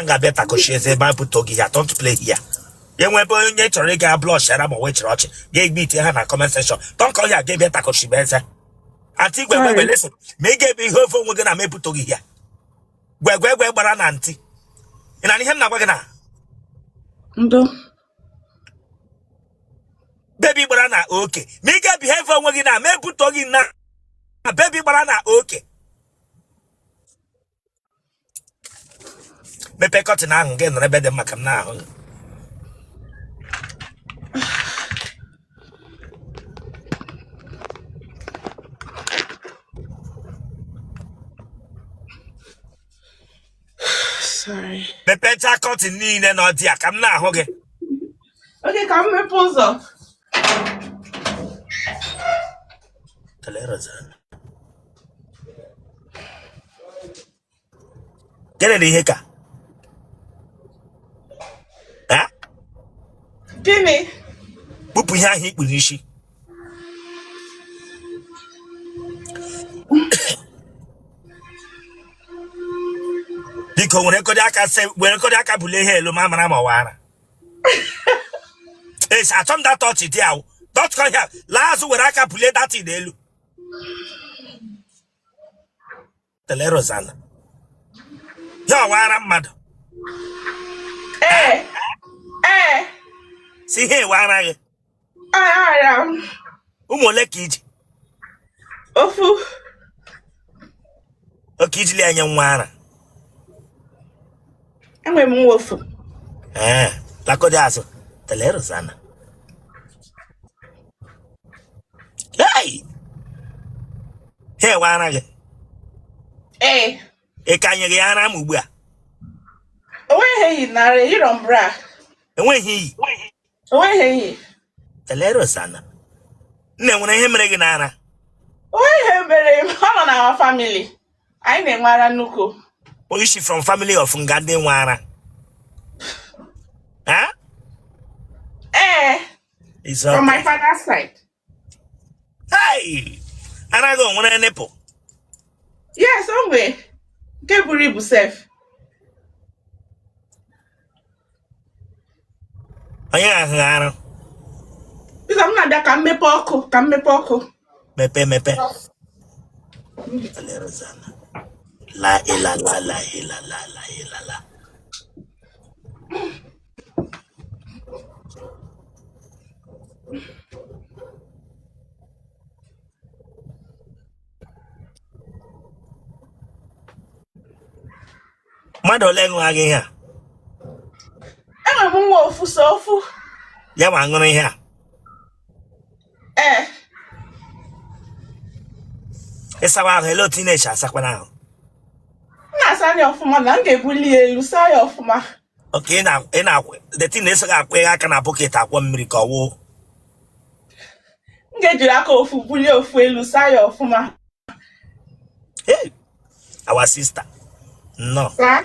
Ga-abịa takoshi eze ebe a pụta gị ya. Don't play here. Ya nwe ebe onye chọrọ ịga blush ara ma wee chịrị ọchị ga-egbe ite ha na comment section. Don't come here, ga-ebịa takoshi bụ eze aunty gwegwegwe. Sorry. Listen, ma ị ga-ebe ihe ofe onwe gị na mepụta gị ya gwegwegwe gbara na ntị. Ị na ihe m na-agwa gị na Ndo. Baby gbara na oke ma ị ga-ebehave onwe gị na mepụta gị na baby gbara na oke. Mepee curtain ahụ gị nọrọ ebe dị mma ka m na-ahụ gị. Sorry. Mepechaa curtain niile na ọdị ya ka m na-ahụ gị. Okay, ka m mepee ụzọ. Gịnị na ihe ka? Ha? Gịnị? Kpụpụ ihe ahụ i kpu n'isi. Biko, were kodi aka se, were kodi aka bulie ihe elu ma mara ma ọ wara. Esi achọ m that touch dị ahụ. Don't come here. Laa azụ, were aka bulie that thing elu. Tele Rosanna. Ya ọ wara mmadụ. Ee. Ee. Si ihe wara gị. Ara m. Ụmụ ole ka i ji? Ofu. Oke ijili enye nwa ara. Enwere m nwa ofu. Ee, lakọdị azụ. Tele Rosanna. Hey! Ha ewe ara gị. Ee. Ị ka nyeghị ya ara ma ugbu a? O nweghị ihe yi n'ara, eyirọ m bra. Enweghị iyi. O nweghị ihe yi. Tele Rosanna. Nne, nwere ihe mere gị n'ara? O nweghị ihe mere m. Ọ nọ na our family. Anyị na-enwe ara nnukwu. Onye si from family of nga ndị nwe ara. Ha? Ee. It's From okay. my father's side. Hey! Ara gị o nwere nipple? Yes, o nwee. Nke buru ibu sef. Onye ahụ arụ? Biko, m na-abịa ka m mepee ọkụ, ka m mepee ọkụ. Mepe, mepe. La ila la la ila la la ila la. Mmadụ ole ṅụrụ ihe a? Enwere m nwa ofu, so ofu. Ya ma ṅụrụ ihe a? Ee. Ị sawa ahụ, ele otu ị na-esi asakwana ahụ? M na-asa anya ọfụma na m ga-ebuli ya elu saa ya ọfụma. Okay, ị na-akwụ the thing na-eso gị akwụ aka na bucket akwọ mmiri ka ọ wụ? M ga-ejiri aka ofu bulie ofu elu saa ya ọfụma. Hey, our sister. No. Saa.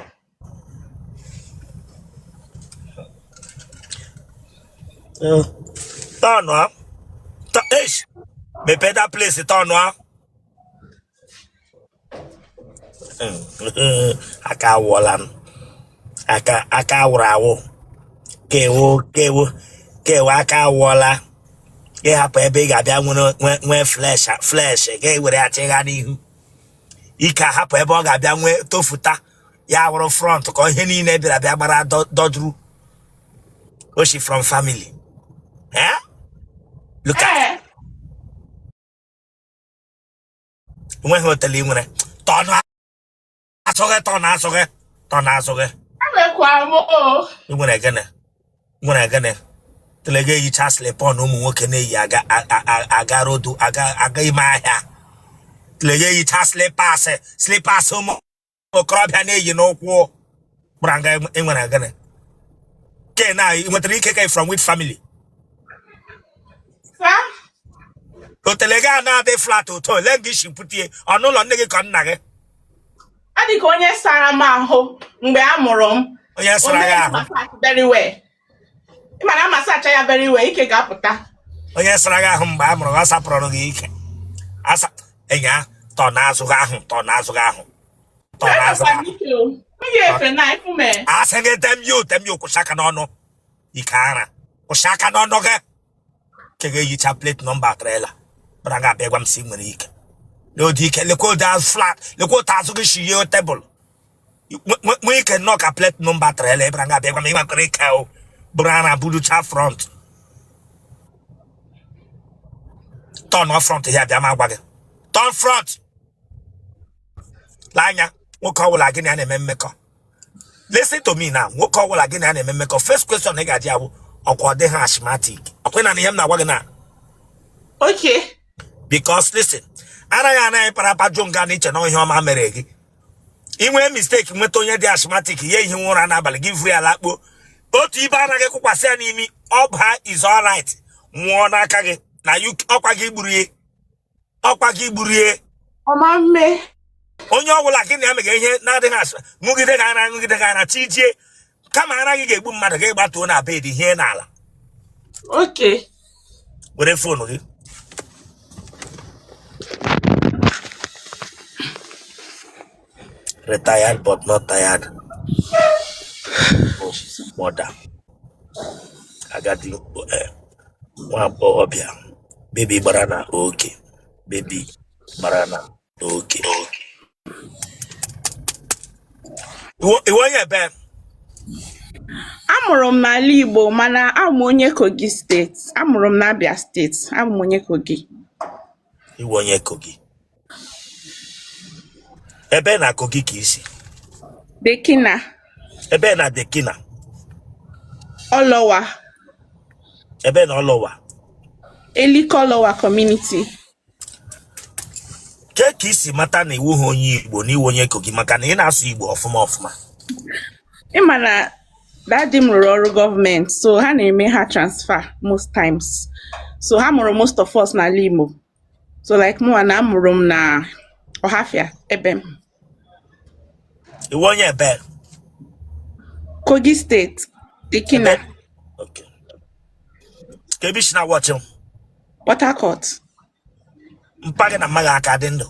Turn up. Eish. Mepee that place, turn up. Aka awụọla m. Aka awụrụ awụ. Kewo kewo kewo aka awụọla. Gị hapụ ebe ị ga-abịa nwere nwee flesh flesh gị were ya chịgha n'ihu. Ike ahapụ ebe ọ ga-abịa nwee tofuta ya wụrụ front ka ihe niile bịara bịa gbara dọduru oshi from family. Eh? Look at Ee. enweghị hotel ị nwere. Tọnụ azụ gị, tọnụ azụ gị, tọnụ azụ gị. Enwekwara m o. Ị nwere gịnị? Ị nwere gịnị? Tele gị eyicha slip-on ụmụ nwoke na-eyi aga aga road, aga aga ime ahịa. Tele gị eyicha slippers, slippers ụmụ okorobịa na-eyi n'ụkwụ kpara nga. Ị nwere gịnị? Ke na ị nwetara ike ka from which family? Sa. Otele gị a na-adị flat otu ole gị si pụtie ọnụ ụlọ nne gị ka nna gị? Ọ dị ka onye sara m ahụ mgbe a mụrụ m. Onye O sara gị mere ahụ? massage very well. Ị ma na a massage ya very well, ike ga-apụta. Onye sara gị ahụ mgbe a mụrụ gị, ọ sapụrụ gị ike asa enya. Tọ n'azụ gị ahụ, tọ n'azụ gị ahụ. Tọ n'azụ. Enwekwa m ike o. M ga-efe na ifu mee. Asị gị damn you, damn you, kwụsị aka n'ọnụ. Ike ara. Kwụsị aka n'ọnụ gị. Ke ga-eyicha plate number trailer. Bara ga-abịa gwa m si nwere ike. N'ụdị ike, lekwa ụdị azụ flat, lekwa otu azụ gị si yie tebụl. Nwee ike nnọọ ka plate number trailer ịbara ga-abịa gwa m ị nwekwara ike o. Bụrụ ara burucha front. Turn off front ya bịa ma gwa gị. Turn front. Lee anya nwoke ọbụla gị na ya na-eme mmekọ. Listen to me now. Nwoke ọbụla gị na ya na-eme mmekọ, first question ị ga-ajụ ya bụ ọkwa ọ dịghị asthmatic. Ọkwa na ihe m na-agwa gị na Okay. because listen, anaghị anaghị para jụ nga na iche na ihe ọma mere gị. I nwee mistake nweta onye dị asthmatic ya ehi ụra n'abalị gị vuru ya lakpuo otu ibe anaghị kwụkwasị ya n'imi ọ baa is alright nwụọ n'aka gị na ọkwa gị gburu ya, ọkwa gị gburu ya. Ọma mme. Onye ọbụla gị na ya mega ihe na-adịghị asụ ṅụgide gị ara ṅụgide gị ara chi jie kama ara gị ga-egbu mmadụ gị gbatuo na bed hie n'ala. Okay. Were phone gị. Retired but not tired. Mother. Agadi nwa agbọghọbịa baby gbara na oke baby gbara na oke. Iwe onye ebe? Amụrụ m n'ala Igbo mana abụ m onye Kogi steeti. Amụrụ m n'Abia steeti. Abụ m onye Kogi. Iwe onye Kogi. Ebe na Kogi ka isi? Dekina. Ebe na Dekina? Ọlọwa. Ebe na Ọlọwa? Elikọlọwa community. Ke ka isi mata na iwu ha onye Igbo na iwu onye Kogi maka na ị na-asụ Igbo ọfụma ọfụma? Ị ma na daddy m rụrụ ọrụ gọọmenti, so ha na-eme ha transfer most times. So ha mụrụ most of us n'ala Igbo. So like mụnwa na amụrụ m na Ọhafịa ebe m. Iwu onye ebe? Kogi steeti, Dekina. Ebe? Okay. Ka ebe isi na watch m? Port Harcourt. Mpa gị na mma gị aka dị ndụ?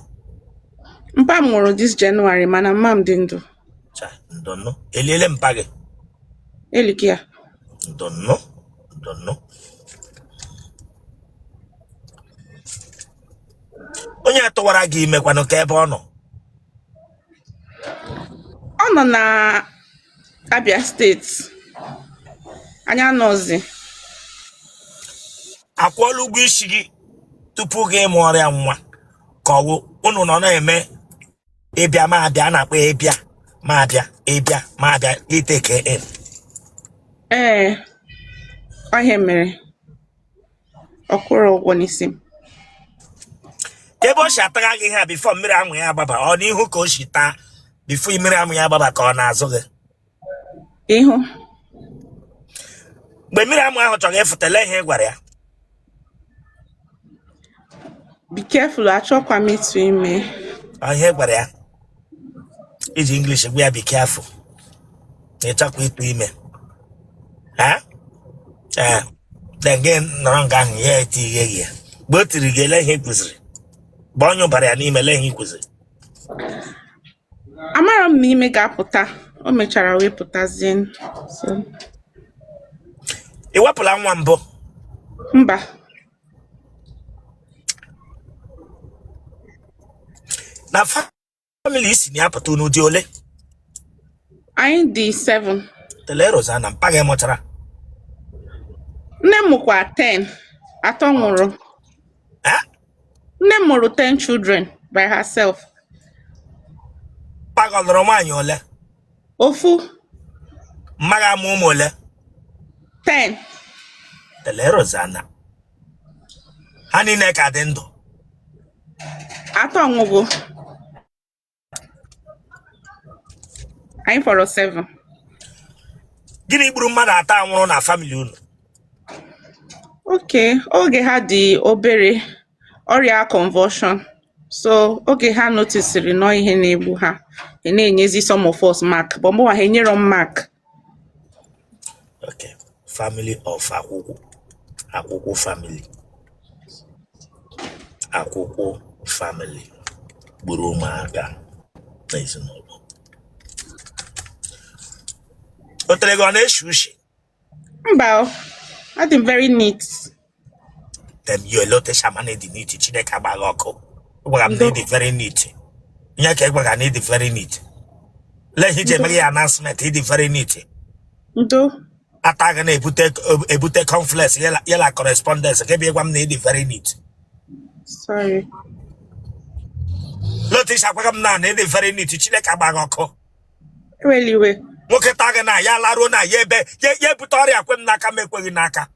Mpa m nwụrụ this January mana mma m dị ndụ. Cha, ndụnụ. Eliele mpa gị? Eliki ya. Ndụnụ, ndụnụ. Onye a tụwara gị ime kwanụ ka ebe ọ nọ? Ọ nọ na Abia steeti. Anya nọzi. Akwụọla ụgwọ isi gị tupu gị mụọ ọrịa nwa ka ọwụ unu nọ na-eme ịbịa ma abịa a na-akpọ ịbịa ma abịa ịbịa ma abịa gị take in? Ee, ọ ihe mere. Ọ kwụrụ ụgwọ n'isi m. Ka ebe o si atagha gị ihe a before mmiri amụ ya agbaba, ọ n'ihu ka o si taa before mmiri amụ ya agbaba ka ọ na-azụ gị? Ihu. Mgbe mmiri amụ ahụ chọrọ ịfụta, ele ihe ị gwara ya? Be careful, achọkwa m ịtụ ime. Ọ ihe ị gwara ya iji English gwa ya be careful na ịchọkwa ịtụ ime ha? Ee, then gị nọrọ nga ahụ ya eti ihe gị ya. Mgbe o tiri gị, ele ihe ị kwụziri? Mgbe ọ nyụbara ya n'ime, ele ihe ị kwụziri? Amara m na ime ga-apụta. O mechara wee pụtazie. So, Ị wepụla nwa mbụ? Mba. Na family isi na ya pụta, unu dị ole? Anyị dị 7. Tele Rosanna, mpa gị mụchara? Nne m mụkwa 10. Atọ nwụrụ. Eh? Nne m mụrụ 10 children by herself. Mpa gị ọ lụrụ nwaanyị ole? Ofu. Mma gị amụ ụmụ ole? 10. Tele Rosanna, ha niile ka dị ndụ? Atọ nwụgo. Anyị fọrọ 7. Gịnị gburu mmadụ atọ a nwụrụ na family unu? Okay, oge ha dị obere, ọrịa convulsion. So oge ha notisiri nọ ihe na-egbu ha, ha na-enyezi some of us mark, but mụnwa ha enyero m mark. Okay, family of akwụkwọ akwụkwọ family akwụkwọ family gburu ụmụaka na ezinụlọ. Otele gị ọ na-eshi ushi? Mba o, adị m very neat. Damn you, elote shama na ịdị neat. Chineke agba gị ọkụ. Gwara m na Ndo. ịdị very neat. Ihe ka ị gwara na ịdị very neat. Lee ihe iji Ndo. emeghe ya announcement ịdị very neat. Ndo. Ata gị na-ebute ebute cornflakes yela correspondence ka ebe ịgwa m na ịdị very neat. Sorry. Lote isi agwaghị m na ịdị very neat. Chineke agba gị ọkụ. Ewela iwe. Nwoke taa gị na ya laruo na ya ebe ya ebute ọrịa kwe m n'aka m ekweghị n'aka.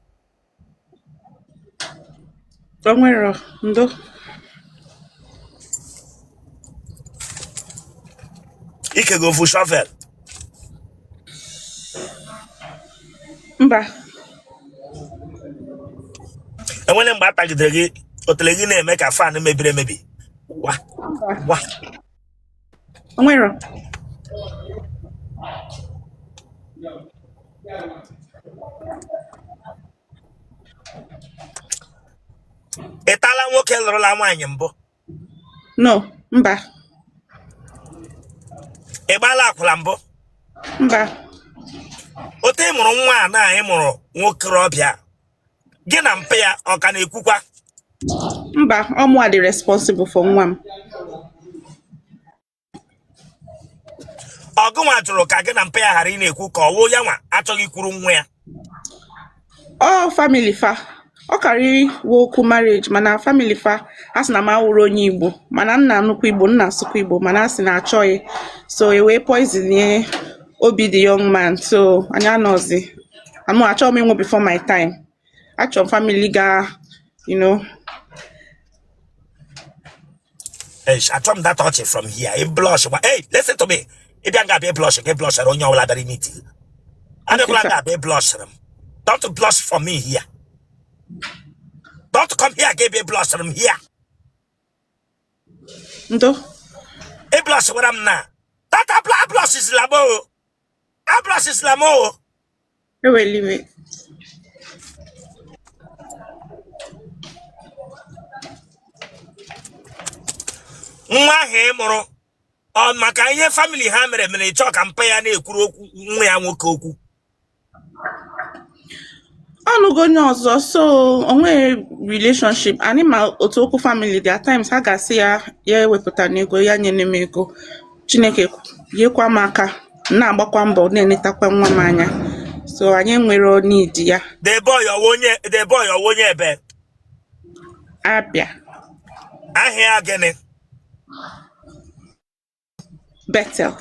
O nwero. Ndo. Ike gị ofu shovel? Mba. Enwere mgbe a tagidere gị otele gị na-eme ka fan mebiri emebi wa? Mba. Wa? O nwero. Ị tala nwoke lụrụla nwaanyị mbụ? No. Mba. Ị gbaala akwụla mbụ? Mba. Otu ị mụrụ nwa a na ị mụrụ nwokorobịa, gị na mpa ya ọ ka na-ekwukwa? Mba, ọ mụa dị responsible for nwa m. Ọ gịnwa jụrụ ka gị na mpa ya ghara ị na-ekwu, ka ọ wụ ya nwa achọghị ikwuru nwa ya? Ọ family fa. Ọ karịrị wụ okwu marriage, mana family fa a sị na m awụrụ onye Igbo, mana m na-anụkwa Igbo, m na-asụkwa Igbo, mana a sị na achọghị. So e wee poisonie obi the young man. So anyị anọzi. Amụ achọghị m ịnwụ before my time. Achọrọ m family ga. Hey, achọ m that ọchị from here. Ị blush gwa. Hey, listen to me. Ị bịa nga abịa blush, gị blushara onye ọbụla bịara meet. Okay, Abịakwala sir. nga abịa blushara m. Don't blush for me here. Don't come here gị bịa blushara m here. Ndo. Ị blush gwara m na. Tata blush isila m o. A blush isila m o. Ewela iwe. Nwa ahụ ị mụrụ, ọ maka ihe family ha mere mere ị chọọ ka mpa ya na-ekwuru okwu nwa ya nwoke okwu? Ọnụgo onye ọzọ, so o nweghị relationship. Anyị ma otu okwu family dị. At times ha ga-asị ya ya ewepụta n'ego ya nyere m ego. Chineke nyekwa m aka, m na-agbakwa mbọ na-enetakwa nwa m anya, so anyị enwero need ya. The boy ọwụ onye, the boy ọwụ onye ebe? Abịa. Aha ya gịnị? Bethel.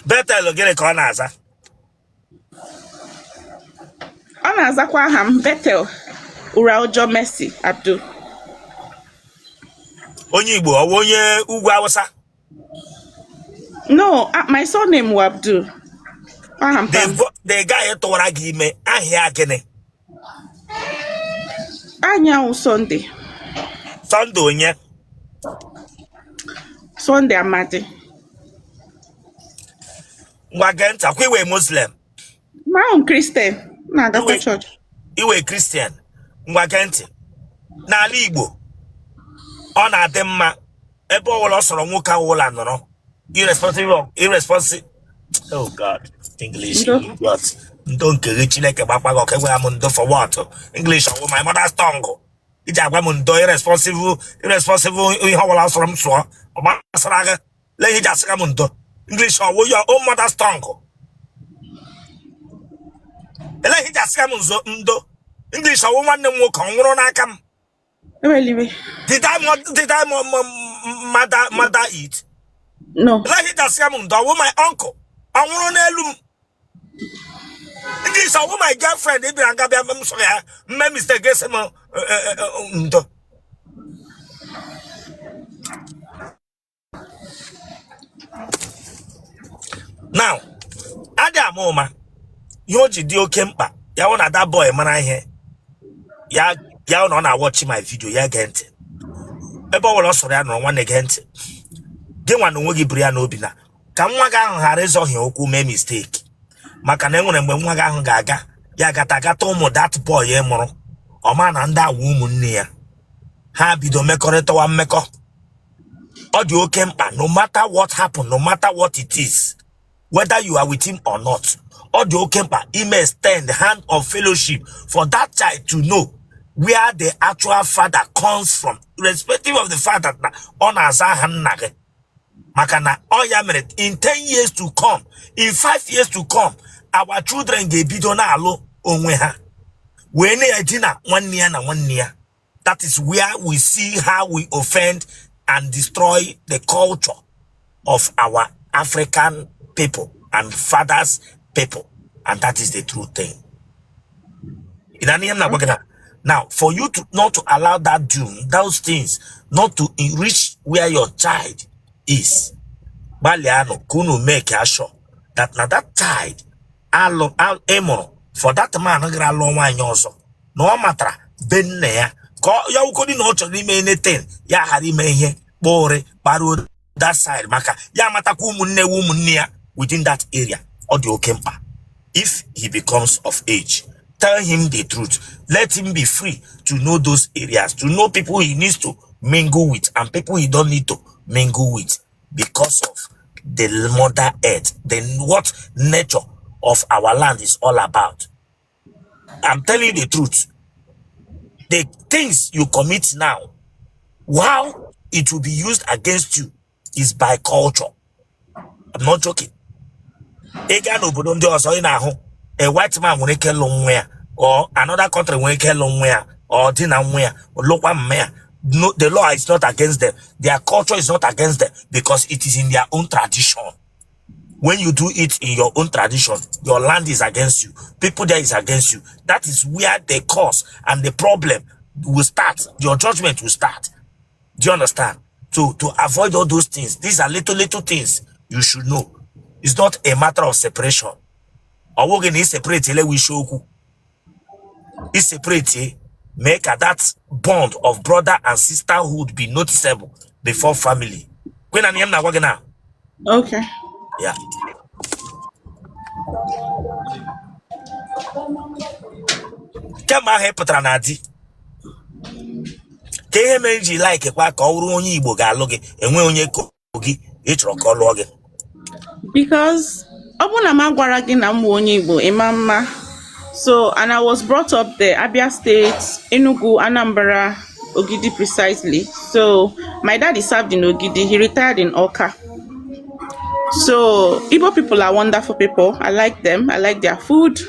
Bethel gịnị ka ọ na-aza? Ọ na-azakwa aha m, Bethel Uraojo Mercy Abdul. Onye Igbo, ọwụ onye ugwu Awụsa? No, my surname wụ Abdul. Aha m The pam. The guy tụwara gị ime, aha ya gịnị? Anyanwụ Sunday. Sunday onye? Sunday Amadi. Ngwa gee ntị, akwa iwe Muslim? Ma ahụ m Christian, m na-agakwa Iwe chọọchị. Iwe Christian. Ngwa gee ntị, n'ala Igbo ọ na-adị mma ebe ọbụla ọ sọrọ nwoke ọbụla nọrọ, irresponsible of irresponsible, oh God, English. Ndo. What? Ndo nke gị. Chineke gbakwa gị ọkụ. Egwara m ndo for what? English ọwụ my mother's tongue iji agwa m ndo? Irresponsible, irresponsible, ihe ọbụla sọrọ m sụọ ọ gbasara gị? Lee ihe iji asịga m ndo. English ọwụ your own mother's tongue? Ele ihe iji asịga m nzo ndo? English ọwụ nwanne m nwoke ọ nwụrụ n'aka m? Ewela iwe. Did I mother it? No. Ele ihe iji asịga m ndo? Ọwụ my uncle ọ nwụrụ n'elu m? English ọwụ my girlfriend ị bịara nga bịa m sọ ya mme mistake esi m ndo? Now, adị ama ụma ihe o ji dị oke mkpa ya wụ na that boy mara ihe ya ya wụ na ọ na-awatch my video, ya gee ntị. Ebe ọ bụla ọ sọrọ ya nọrọ, nwanne, gee ntị. Gị nwa na onwe gị buru ya n'obi na ka nwa gị ahụ ghara ịzọhie ụkwụ mee mistake, maka na enwere mgbe nwa gị ahụ ga-aga ya gata gata ụmụ that boy ị mụrụ, ọ ma na ndị awa ụmụnne ya, ha bido mekọrịtawa mmekọ. Ọ dị oke mkpa, no matter what happen, no matter what it is. Whether you are with him or not, ọ dị oke mkpa ime extend hand of fellowship for that child to know where the actual father comes from, irrespective of the fact that na ọ na-aza aha nna gị. Maka na ọ ya mere, in 10 years to come, in 5 years to come, our children ga-ebido na-alụ onwe ha wee na-edina nwanne ya na nwanne ya. That is where we see how we offend and destroy the culture of our African people and fathers people, and that is the true thing. Ị na ihe m na-agwa gị na now, for you to not to allow that doom, those things not to reach where your child is, gbalịanụ ka unu make sure that na that child alụ ị mụrụ for that man gara lụọ nwaanyị ọzọ, na ọ matara be nna ya, ka ya wukodi na ọ chọrọ ime anything, ya ghara ime ihe kpọrị kparuo that side, maka ya amatakwa ụmụnne wa ụmụnne ya within that area. Ọ dị oke mkpa. If he becomes of age, tell him the truth. Let him be free to know those areas, to know people he needs to mingle with and people he don't need to mingle with, because of the mother earth, the what nature of our land is all about. I'm telling you the truth. The things you commit now, how it will be used against you is by culture. I'm not joking. Ị gaa n'obodo ndị ọzọ, ị na-ahụ a white man nwere ike ịlụ nwa ya, or another country nwere ike ịlụ nwa ya or di na nwa ya, lụkwa mma ya. No, the law is not against them. Their culture is not against them because it is in their own tradition. When you do it in your own tradition, your land is against you, people there is against you. That is where the cause and the problem will start. Your judgment will start. Do you understand? To avoid all those things, these are little little things you should know. It's not a matter of separation. Ọ bụghị na ị separate elewe isi okwu. Ị separate, mee ka that bond of brother and sisterhood be noticeable before family. Kwe na ihe m na-agwa gị na Okay. ya kemgbe ahụ ị pụtara na di, ka ihe mere i ji like kwa ka ọ bụrụ onye Igbo ga-alụ gị, enwe onye Kogi ị chọrọ ka ọ lụọ gị? Because ọ bụrụ na m agwara gị na m bụ onye Igbo, ị ma mma. So, and I was brought up there, Abia State, Enugu, Anambra, Ogidi precisely. So, my daddy served in Ogidi. He retired in Awka. So, Igbo people are wonderful people. I like them. I like their food.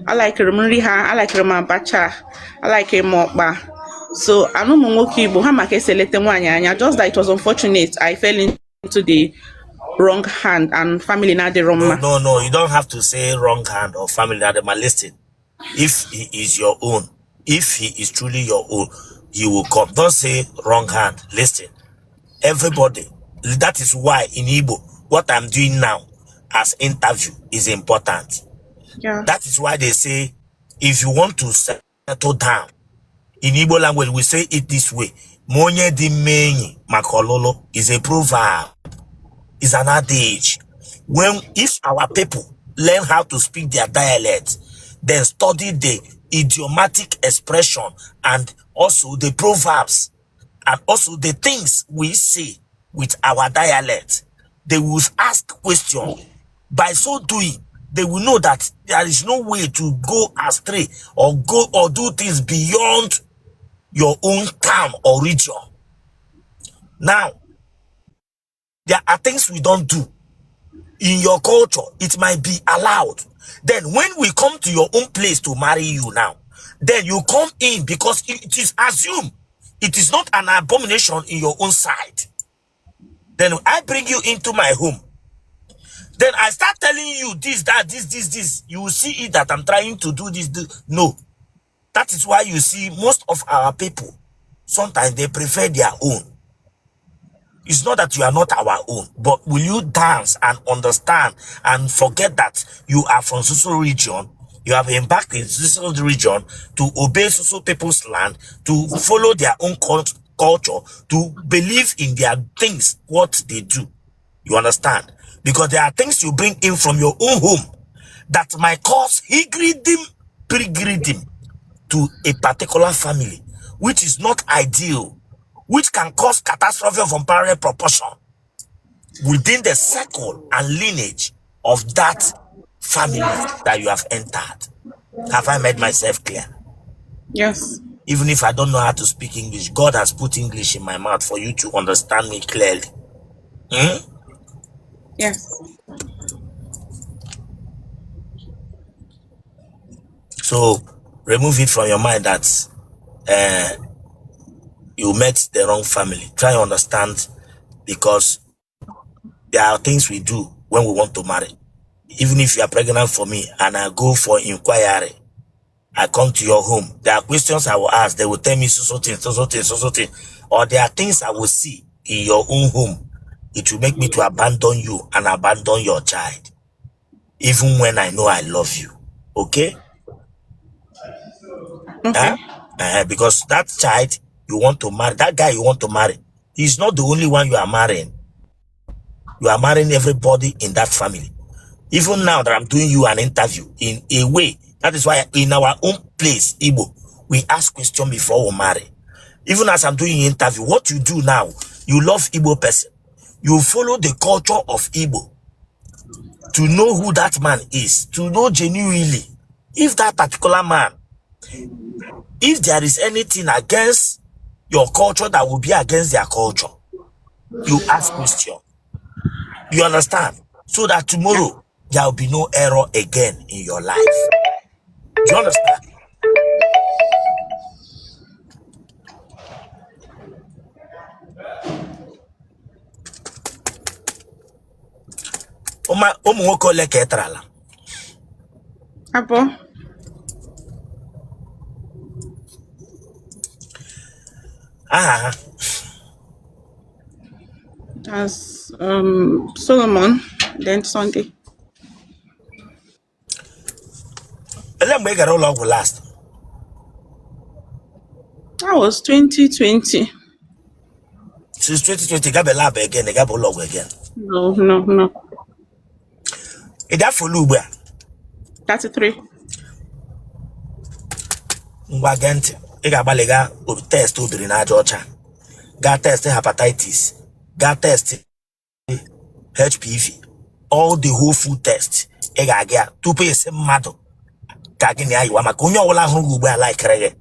I like nri ha. I like abacha. I like ọkpa. So, and ụmụ nwoke Igbo, ha ma ka esi elete nwaanyị anya. Just that it was unfortunate I fell into the wrong hand and family na-adịrọ No, mma. no, you don't have to say wrong hand or family na adịma. Listen, if he is your own, if he is truly your own, he will come. Don't say wrong hand. Listen, everybody, that is why in Igbo, what I'm doing now as interview is important. That is why they say, if you want to settle down, in Igbo language, we say it this way. Ma onye dị mma enyi maka ọlụlụ is a proverb, is an adage. When if our people learn how to speak their dialect, then study the idiomatic expression and also the proverbs and also the things we say with our dialect, they will ask question. By so doing, they will know that there is no way to go astray or go or do things beyond your own town or region. Now, there are things we don't do. In your culture, it might be allowed. Then when we come to your own place to marry you now, then you come in because it is assumed it is not an abomination in your own side. Then I bring you into my home. Then I start telling you this, that, this, this, this. You will see it that I'm trying to do this. No. That is why you see most of our people, sometimes they prefer their own. It's not that you are not our own, but will you dance and understand and forget that you are from social region, you have embarked in social region to obey social people's land, to follow their own culture, to believe in their things, what they do. You understand? Because there are things you bring in from your own home that might cause higridim, prigridim to a particular family, which is not ideal, which can cause catastrophe of unparalleled proportion within the circle and lineage of that family that you have entered. Have I made myself clear? Yes. Even if I don't know how to speak English, God has put English in my mouth for you to understand me clearly. Hmm? Yes. So remove it from your mind that you met the wrong family. Try to understand, because there are things we do when we want to marry. Even if you are pregnant for me and I go for inquiry, I come to your home. There are questions I will ask. They will tell me so so thing, so so thing, so so thing. Or there are things I will see in your own home. It will make me to abandon you and abandon your child, even when I know I love you. Okay? Okay. Huh? Because that child you want to marry, that guy you want to marry, he's not the only one you are marrying. You are marrying everybody in that family. Even now that I'm doing you an interview, in a way, that is why in our own place, Igbo, we ask question before we marry. Even as I'm doing interview, what you do now, you love Igbo person. You follow the culture of Igbo to know who that man is, to know genuinely if that particular man, if there is anything against your culture that will be against their culture, you ask question. You understand? So that tomorrow there will be no error again in your life. Do you understand? Ụmụ nwoke ole ka ị tarala? Abụọ. Aha ha? As Solomon, then Sunday. Ele mgbe ị gara ụlọ ọgwụ last? That was 2020. Since 2020 gabe lab again, ị gabe ụlọ ọgwụ again? No, no, no. Ị dị afọ ole ugbu a? 33. Ngwa, gee ntị. Ị ga-agbalị gaa test obiri na aja ọcha, gaa test hepatitis, gaa test HPV, all the whole full test. Ị ga-aga ya tupu esi mmadụ ka gị na ya yiwa, maka onye ọbụla hụrụ gị ugbu a likere gị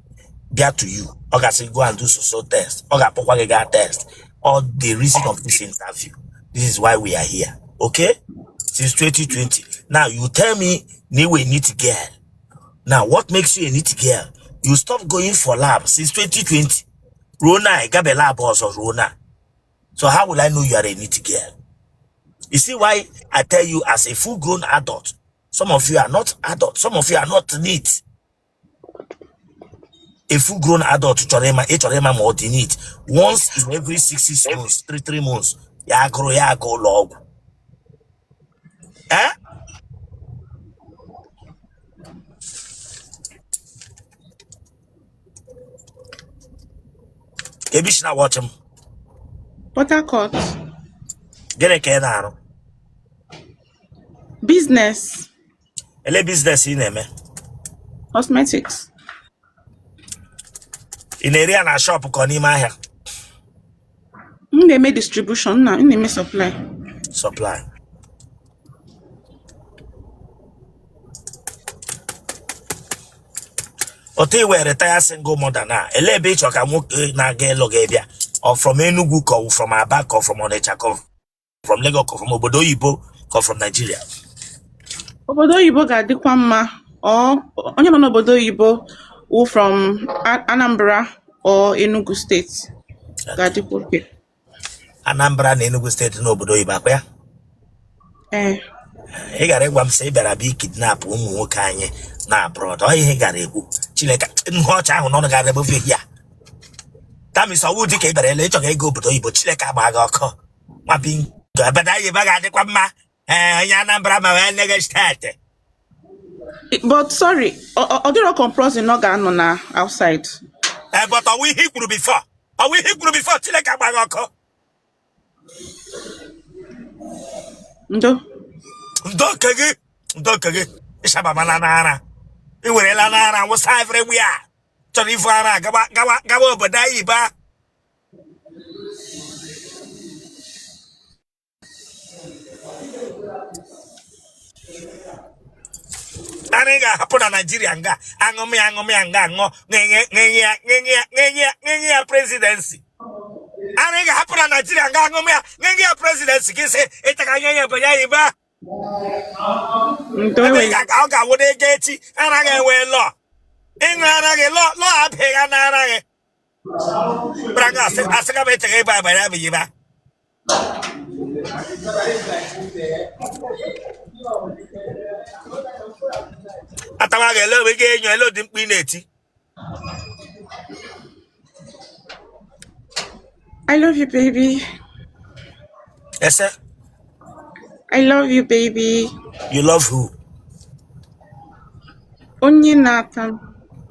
bịa to you, ọ ga-asị go and do so so test, ọ ga-akpọkwa gị gaa test. All the reason of this interview, this is why we are here, okay? Since 2020 now, you tell me na you a neat girl. Now, what makes you a neat girl? You stop going for lab since 2020 ruo na ị gabe lab ọzọ ruo na. So how will I know you are a neat girl? You see why I tell you, as a full-grown adult, some of you are not adult, some of you are not neat. A full-grown adult chọrọ ịma, ị chọrọ ịma ma ọ dị neat, once in every 6 months, 3 months, ya agụrụ ya aga ụlọ ọgwụ. Eh? Ebe isi na watch m? Port Harcourt. Gịnị ka ị na-arụ? Business. Ele business ị na-eme? Cosmetics. Ị na-ere ya na shop ka ọ n'ime ahịa? M na-eme distribution na m na-eme supply. Supply. Otu i were retire single mother na ele ebe ị chọrọ ka nwoke na-aga ịlụ gị bịa? Ọ from Enugu, ka ọ from Aba, ka ọ from Onitsha, ka ọ from Lagos, ka ọ from obodo oyibo, ka ọ from Nigeria? Obodo oyibo ga-adịkwa mma. Ọ onye nọ n'obodo oyibo wụ from Anambra or Enugu State ga-adịkwa okay. Anambra na Enugu State n'obodo oyibo, akwa ya? Ee. Ị gara ịgwa m sị ị bịara bịa kidnap ụmụ nwoke anyị na abroad. Ọ ihe ị gara ekwu. Chineke, nha ọcha ahụ n'ọnụ gara ebe ya tamis ọwụ dị ka ị bịara ele ịchọ ka ego obodo oyibo. Chineke agba gị ọkụ nwa bingo. Obodo oyibo ga-adịkwa mma. Ee, onye Anambra ma wee Lagos State. But sorry, ọ dịrọ compulsory na ọ ga-anọ na outside. Ee, but ọwụ ihe i kwuru before, ọwụ ihe i kwuru before. Chineke agba gị ọkụ. Ndo. Ndo nke gị, ndo nke gị. Ịshabamala n'ara, ị werela n'ara wụsa everywhere. Chọrọ ifu ara gawa gawa gawa obodo oyibo. Ara ị ga-ahapụ na Naijiria nga aṅụm ya aṅụm ya nga aṅụ ṅenye ṅenye ya ṅenye ya ṅenye ya ṅenye ya presidency. Ara ị ga-ahapụ na Naijiria nga aṅụm ya ṅenye ya presidency gị sị ịtaga nye ya obodo ya ibe Ndo ebe ị enweghị. ga-aga ọ ga-awụ n'ego echi ara gị enwee lọ ịṅụ ara gị lọ lọ abịghị na ara gị bịara nga asị asị ga m echega ịba abalị abịghị ịba. Atawa gị ele ebe ị ga-enyo ele ụdị mkpu ị na-eti. I love you, baby. Ese. I love you, baby. You love who? Onye na-ata m.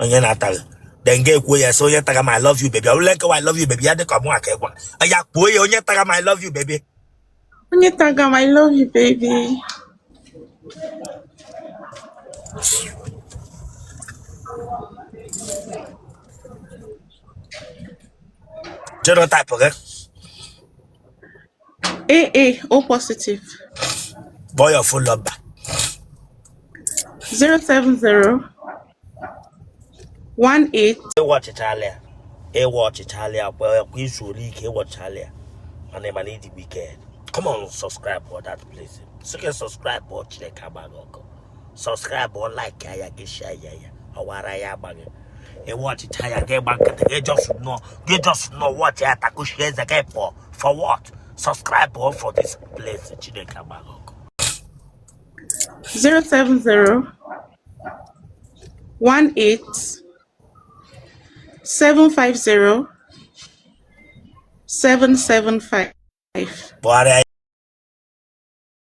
Onye na-ata gị. Then ga ekwuo ya sị onye taga m I love you baby. Ọ bụla nkewa I love you baby ya dịka ọmụ aka ịgwa. Ya kwuo ya onye taga m I love you baby. Onye taga m I love you, baby. Genotype gị. AA O positive. Kpọọ your phone number. 070 18. Ịwọchịchala ya ịwọchịchala ya kwa kwa izu ole ike ịwọchịchala ya mana mana ịdị wicked. Come on, subscribe for that place. Sị gị subscribe ọ Chineke agba gị ọkụ. Subscribe ọ like ya gị share ya ya ọwara ya agba gị. Ịwọchịcha ya gị gba nkịtị gị just nọ gị just nọ watch ya takushie eze gị pụọ for what? Subscribe ọ for this place Chineke agba gị ọkụ. 070 18 750 775. Kpọgharịa.